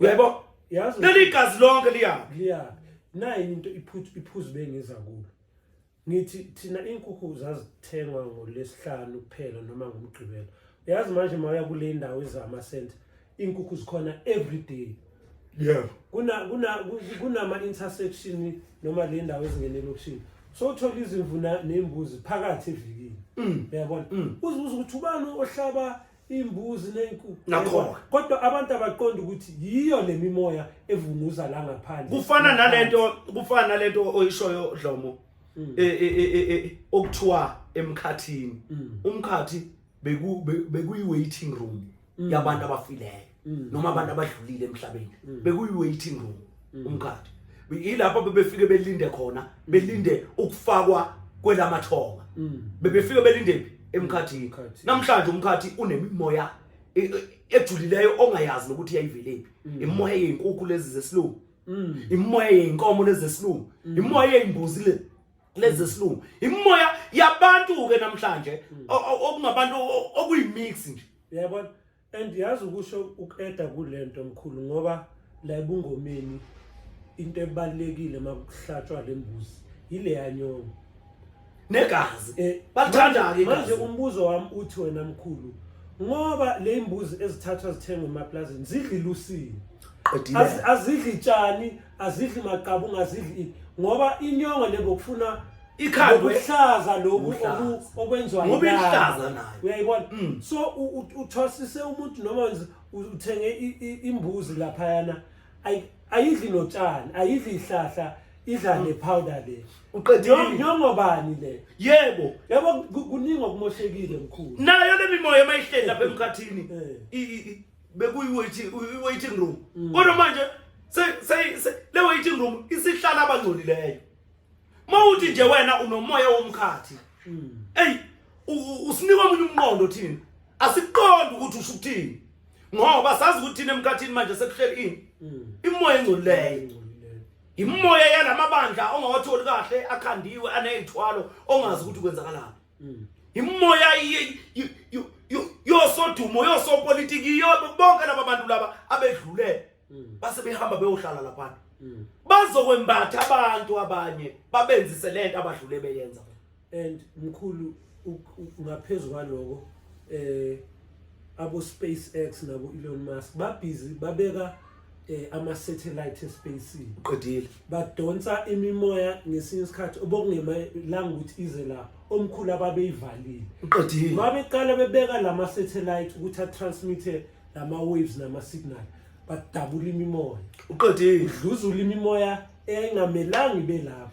Uyayibona? Yazi Leli gazi lonke liya. Liya. Nayi into iphuzu bengiza kulo. Ngithi thina inkukhu zazithengwa ngolesihlanu kuphela noma ngomgqibelo. Uyazi manje mawuya kule ndawo ezama center, inkukhu zikhona every day. Kunama intersection noma le ndawo ezingene elokishini. So uthola izimvu nembuzi phakathi evikini. Uyabona? Uzibuza ukuthi ubani ohlaba Imbuzi nenkukhu. Nakho. Kodwa abantu abaqonda ukuthi yiyo le mimoya evunguza la ngaphandle. Kufana nalento oyishoyo, Dlomo, okuthiwa emkhathini. Umkhathi bekuyi waiting room yabantu abafileyo noma abantu abadlulile emhlabeni. Bekuyi waiting room umkhathi. Yilapho bebefike belinde khona, belinde ukufakwa kwelamathonga. Bebefike belinde phi? Emkhathini. Emkhathini. Namhlanje umkhathi unemimoya ejulileyo ongayazi nokuthi yayivelephi. Imoya yezinkukhu lezi zesilungu, imoya yeyinkomo lezi zesilungu, imoya yeyimbuzi le lezi zesilungu, imoya yabantu ke namhlanje okungabantu okuyimix nje. Uyabona, and yazi, ukusho uku-eda kulento, mkhulu, ngoba la ebungomeni into ebalulekile makuhlatshwa lembuzi ile yanyongo. Negazi balithanda ke Manje igazi. Umbuzo wami uthi, wena mkhulu, ngoba le imbuzi ezithathwa zithengwe emaplazini zidla ilusini. Qedile. Azidli tshani, azidli maqabunga, azidli ini, ngoba inyongo le bokufuna Ikhandwe lokuhlaza loku Ubuhlaza. okwenziwa Ngoba yilanga. iluhlaza nayo. Uyayibona? So uthwasise umuntu noma uthenge imbuzi laphayana, ayidli notshani, ayidli ihlahla, idla le powder le. Uqedile. Nyongo bani le? Yebo. Yabo, kuningi okumoshekile, mkhulu. Nayo le mimoya emayihleli lapha emkhathini, bekuyi waiting room, kodwa manje le waiting room isihlala abangcolileyo. Mawuthi nje wena unomoya womkhathi, ey, usinika omunye umqondo. Thina asiqondi ukuthi usho ukuthini, ngoba sazi ukuthi thina emkhathini manje sekuhleli ini? Imoya engcolileyo. Engcolileyo. Imoya yalamabandla ongawatholi kahle, akhandiwe, anezithwalo, ongazi ukuthi kwenzakalani. Imoya yosodumo, yosopolitiki, yo bonke laba bantu laba abedlule base behamba beyohlala laphana, bazokwembatha abantu abanye, babenzise lento abadlule beyenza. And mkhulu, ngaphezu kwaloko, abo SpaceX nabo Elon Musk babhizi babeka ama satellite espace. Uqedile. Badonsa imimoya ngesinye isikhathi obokungemalanga ukuthi ize la, omkhulu, ababeyivalile. Uqedile. Mabeqala bebeka lama satellite ukuthi atransmit lama waves nama signal, badabula imimoya. Uqedile. Udluzula imimoya eyayingamelanga ibe lapho.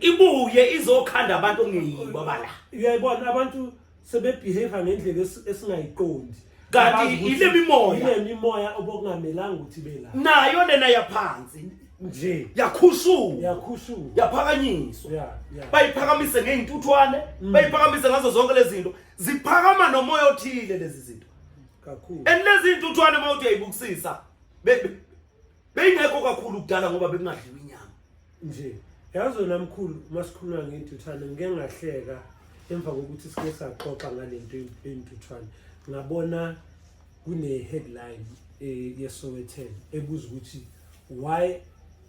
Ibuye izokhanda abantu ongeyibo abala. Uyayibona, abantu sebebehave ngendlela esingayiqondi. Kanti Abazi ukuthi ile mimoya. Ile mimoya obokungamelanga ukuthi ibe lapho. Nayo lena yaphansi nje yakhushuka, yakhushuka, yaphakanyiswa. ya Bayiphakamise ngey'ntuthwane, bayiphakamise ngazo zonke lezi zinto, ziphakama nomoya othile lezi zinto. Kakhulu. And lezi iy'ntuthwane, uma uthi uyayibukisisa, beyingekho kakhulu kudala ngoba bekungadliwa inyama. Nje yazi wena mkhulu, masikhuluma ngey'ntuthwane, ngike ngahleka emva kokuthi sike saxoxa ngale nto ey'ntuthwane, ngabona kune-headline yeSowetan ebuza ukuthi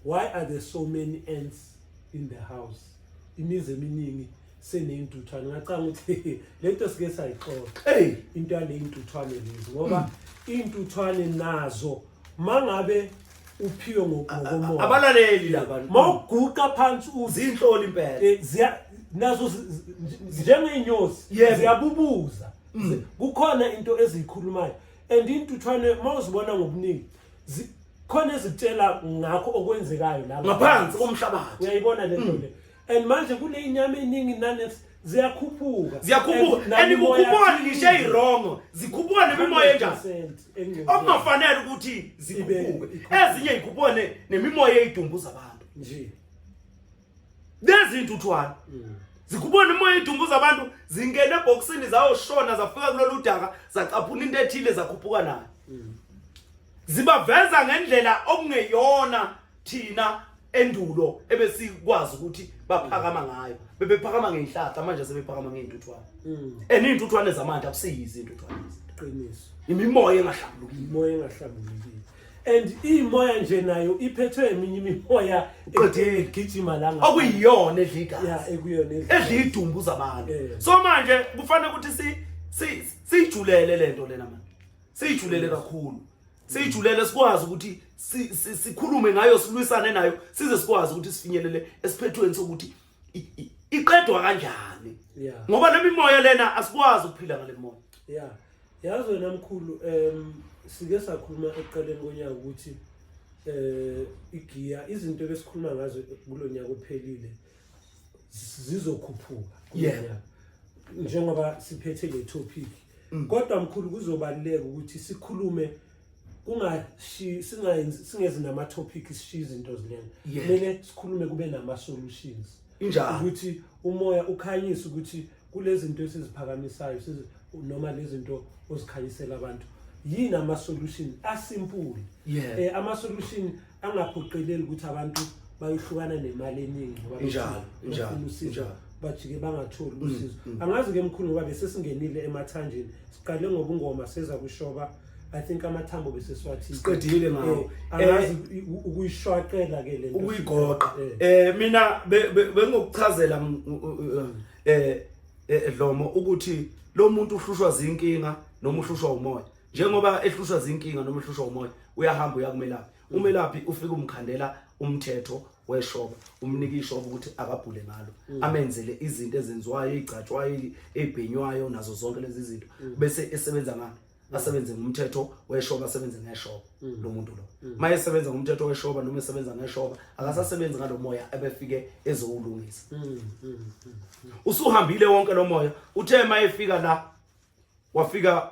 why are there so many ants in the house, imizi eminingi seney'ntuthwane. Ngacanga ukuthi le nto sike sayixoxa, into yale y'ntuthwane lezi, ngoba iy'ntuthwane nazo mangabe uphiwe ngokomoya, Abalaleli laba. Mawuguqa phansi uthi Zinhloli impela. Ziya nazo njengey'nyosi, ziyabubuza. Kukhona into eziyikhulumayo, and intuthwane mawuzibona ngobuningi, khona ezikutshela ngakho okwenzekayo la ngaphansi komhlabathi. Uyayibona le nto le? And manje kule inyama eningi nane ziyakhuphuka. Ziyakhuphuka. And And namimoya kukhuphuka ngisho thize. eyirongo, zikhuphuka nemimoya enjani 100% engcolileyo. Okungafanele ukuthi zikhuphuke. Ikhuphuke. Ezinye zikhuphuka nemimoya eyidumbu zabantu. Nje. Lezi intuthwane zikhuphuka nemimoya eyidumbu zabantu, zingene ebhokisini, zayoshona, zafika kulolu daka, zacaphuna into ethile, zakhuphuka nayo, zibaveza ngendlela okungeyona thina endulo ebesikwazi ukuthi baphakama ngayo. Bebephakama ngey'nhlahla, manje sebephakama ngey'ntuthwane. And iy'ntuthwane zamanje akusiyizi iy'ntuthwane lezi. Qiniso. Imimoya engahlambulukile. Imoya engahlambulukile, and imoya nje nayo iphethwe eminye imimoya Uqedile. egijima la ngaphandle. Okuyiyona edla igazi. Ya, ekuyona edla. Edla idumbu zabantu. So manje kufanele ukuthi siyijulele lento lena manje, siyijulele kakhulu, siyijulele, sikwazi ukuthi sikhulume ngayo, silwisane nayo, size sikwazi ukuthi sifinyelele esiphethweni sokuthi iqedwa kanjani, ngoba le mimoya lena asikwazi ukuphila ngale moya. Ya. Yazi wena mkhulu, sike sakhuluma ekuqaleni konyaka ukuthi igiya, izinto ebesikhuluma ngazo kulo nyaka ophelile zizokhuphuka kulo nyaka. Njengoba siphethe le topic. Kodwa mkhulu, kuzobaluleka ukuthi sikhulume, kungashi singayenzi, singezi nama topic, sishiye izinto zilenga. Kumele sikhulume kube nama solutions. Ukuthi umoya ukhanyise ukuthi kulezi zinto esiziphakamisayo noma lezi zinto ozikhanyisela abantu, yini ama solution asimple, ama solution angaphoqeleli ukuthi abantu bayohlukana nemali eningi ngoba bethi bafuna usizo, bajike bangatholi usizo. Angazi ke mkhulu, ngoba bese singenile emathanjeni, siqale ngobungoma, seza kushoba, I think amathambo bese siwathile. Siqedile ngawo. Angazi ukuyishwaqela ke lento. Ukuyigoqa. Mina bengokuchazela Dlomo ukuthi lo muntu uhlushwa zinkinga noma uhlushwa umoya. Njengoba ehlushwa zinkinga noma ehlushwa umoya, uyahamba uya kumelaphi. Umelaphi ufika umkhandela umthetho weshoba, umnika ishoba ukuthi akabhule ngalo, amenzele izinto ezenziwayo, igcatshwayo, ebhenywayo, nazo zonke lezi zinto, bese esebenza ngalo, asebenze ngomthetho weshoba, asebenze ngeshoba lo muntu lo. Maye esebenza ngomthetho weshoba noma esebenza ngeshoba, akasasebenzi ngalo moya ebefike ezowulungisa. Usuhambile wonke lo moya, uthe mayefika la wafika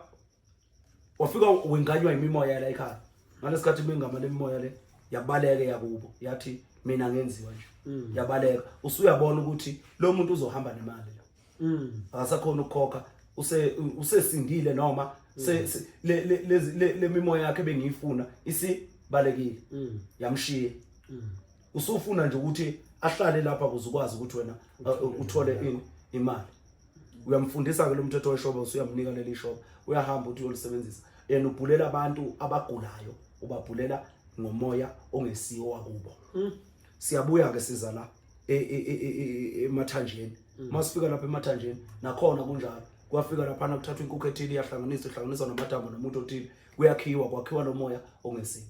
wenganywa imimoya la ekhaya. Ngalesikhathi bengama lemimoya le yabaleke yakubo, yathi mina ngenziwa nje, yabaleka. Usuyabona ukuthi lo muntu uzohamba nemali la, akasakhona ukukhokha, usesindile noma le mimoya yakhe bengiyifuna isibalekile, yamshiya. Usufuna nje ukuthi ahlale lapha ukuze ukwazi ukuthi wena uthole ini, imali. Uyamfundisa ke lo mthetho weshoba, usuyamnika leli shoba, uyahamba uthi uyolisebenzisa. Yena ubhulela abantu abagulayo, ubabhulela ngomoya ongesiwo wakubo. Siyabuya ke siza la emathanjeni. Masifika lapha emathanjeni nakhona kunjalo, kwafika laphana kuthathwa inkukhu ethile, iyahlanganiswa, ihlanganiswa namathambo nomuntu othile, kuyakhiwa, kwakhiwa lo moya ongesiwo.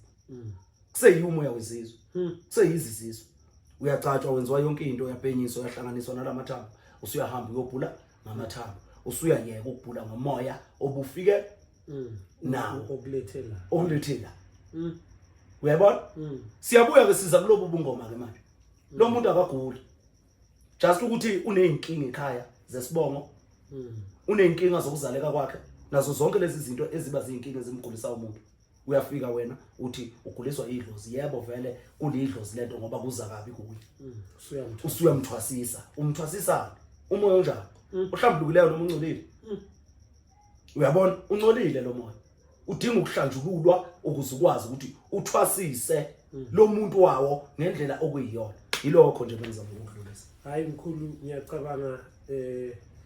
Kuseyiwo umoya wezizwe, kuseyizizizwe, uyacatshwa, wenziwa yonke into, uyabhenyiswa, uyahlanganiswa nalamathambo, usuyahamba uyobhula ngamathambo, usuyayeka ukubhula ngomoya obufike nawo. Okulethela. Okulethela. Uyabona? Siyabuya ke siza kulobu bungoma ke manje. Lo muntu akaguli, just ukuthi uneyinkinga ekhaya zesibongo, uneyinkinga zokuzaleka kwakhe, nazo zonke lezi zinto eziba ziyinkinga ezimgulisa umuntu. Uyafika wena uthi uguliswa idlozi. Yebo, vele kulidlozi lento ngoba kuza kabi kuye. Usuyamthwasa. Usuyamthwasisa. Umthwasisana umoya onjani? Uhlambulukileyo noma ungcolile? Uyabona, uncolile lo moya, udinga ukuhlanjululwa ukuze ukwazi ukuthi uthwasise lo muntu wawo ngendlela okuyiyona. Yilokho nje bengizama ukudlulisa. Hayi mkhulu, ngiyacabanga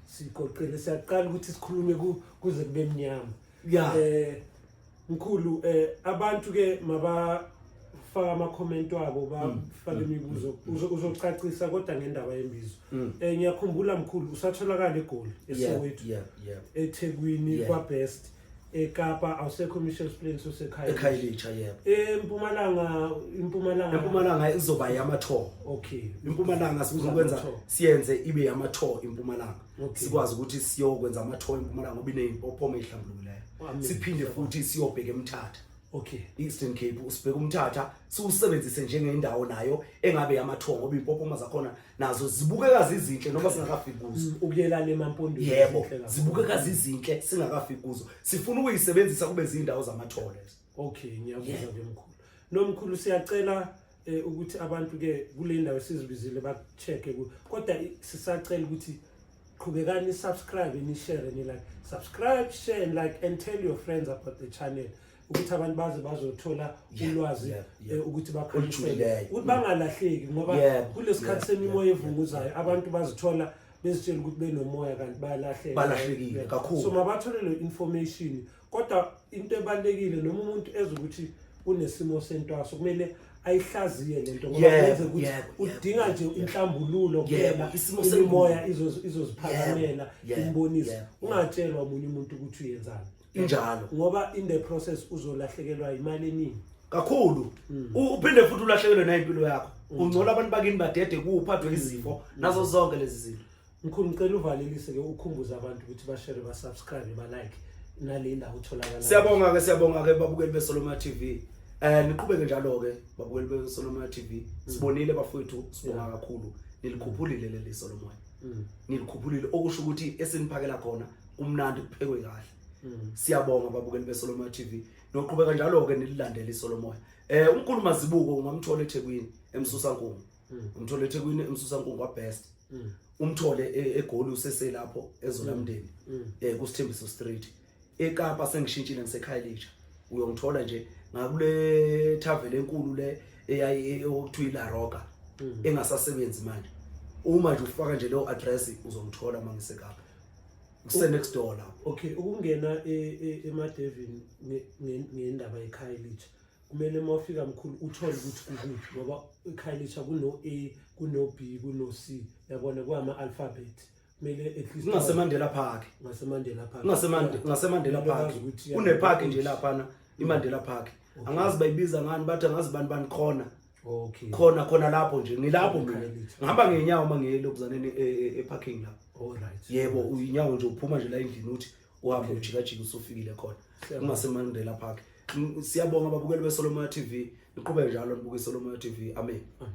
sigoqile, siyaqala ukuthi sikhulume kuze kube mnyama. Mkhulu, abantu ke mabafaka ama comment wabo, bafake imibuzo, uzocacisa kodwa ngendaba yembizo. Ngiyakhumbula mkhulu, usatholakala eGoli, eSoweto, eThekwini, kwa Best, eKapa awusekho, Mitchells Plain, usekhaya. EKhayelitsha, yebo. EMpumalanga, iMpumalanga. EMpumalanga izoba yama-tour. IMpumalanga sizokwenza Ama-tour. siyenze ibe yama-tour iMpumalanga. Sikwazi ukuthi siyokwenza ama-tour eMpumalanga ngoba iney'mpophoma ey'hlambulukileyo. Amen. Siphinde futhi siyobheka eMthatha. Eastern Cape, usibheka uMthatha, siwusebenzise njengendawo nayo engabe yama-tour ngoba iy'mpophoma zakhona nazo zibukeka zizinhle noma singakafiki kuzo. Ukuyelana emampondweni. Yebo, Zinhle kakhulu. zibukeka zizinhle singakafiki kuzo. Sifuna ukuyisebenzisa kube zindawo zama-tour lezo. Okay, ngiyakuzwa ke mkhulu. Nomkhulu, siyacela ukuthi abantu ke kule ndawo esizibizile bakucheck ku. Kodwa sisacela ukuthi qhubekani subscribe, ni share, ni like. Subscribe, share and like and tell your friends about the channel, ukuthi abantu baze bazothola ulwazi ukuthi bakhanyisele, Olujulileyo. ukuthi bangalahleki ngoba kulesikhathi semimoya evunguzayo, abantu bazithola bezitshela ukuthi benomoya kanti bayalahleka. Balahlekile kakhulu. So mabathole le information. Kodwa into ebalekile, noma umuntu ezukuthi unesimo sentwaso, kumele ayihlaziye lento ngoba kwenze ukuthi udinga nje inhlambululo kuphela, Isimo imimoya sengqondo. izoziphakamela, imbonise. Ungatshelwa omunye umuntu ukuthi uyenzani. Injalo. Ngoba in the process uzolahlekelwa imali eningi. Kakhulu. Uphinde futhi ulahlekelwe nayimpilo yakho. Ungcola abantu bakini badede kuphathwe izifo nazo zonke lezi zinto. Mkhulu, ngicela uvalelise ke, ukhumbuze abantu ukuthi bashare, ba subscribe, ba like. Nale ndawo utholakala. Siyabonga ke, siyabonga ke babukeli beSoloma TV. Niqhubeke njalo ke babukeli beSoloma TV. Sibonile bafowethu, sibonga kakhulu. Nilikhuphulile leli Solomoya. Nilikhuphulile, okusho ukuthi esiniphakela khona kumnandi, kuphekwe kahle. Siyabonga babukeli beSoloma TV. Noqhubeka njalo ke nililandele iSolomoya. Umkhulu Mazibuko ungamthola eThekwini eMsusankungu. Umthole eThekwini eMsusankungu kwa Best. Umthole eGoli useselapho eZolamndeni. KuSithembiso Street. eKapa sengishintshile, ngiseKhayelitsha. Uyongithola nje ngakule tavern enkulu le eyayi okuthiwa iLa Roca engasasebenzi manje. Uma nje ufaka nje leyo address uzongithola mangiseKapa. Kuse next door lapho. Okay, ukungena eMadevini ngendaba yeKhayelitsha, kumele uma ufika mkhulu uthole ukuthi kukuphi, ngoba eKhayelitsha kuno A, kuno B, kuno C, yabona, kwama alphabet. Kumele at least NgaseMandela Park. NgaseMandela Park. NgaseMandela Kumele Park. wazi ukuthi Kunepark nje laphana, iMandela Park. Angazi bayibiza ngani, bathi angazi bani bani khona. Khona khona lapho nje, ngilapho mina. Ekhayelitsha. Ngihamba ngenyawo uma ngiye lokuzaneni eparking lapho. All right. Yebo, uyinyawo nje, uphuma nje la endlini, uthi uhambe ujikajika, usufikile khona. Siyabonga. KungaseMandela Park. Siyabonga babukeli beSolomaya TV. Niqhubeke njalo nibuke iSolomaya TV. Amen. Amen.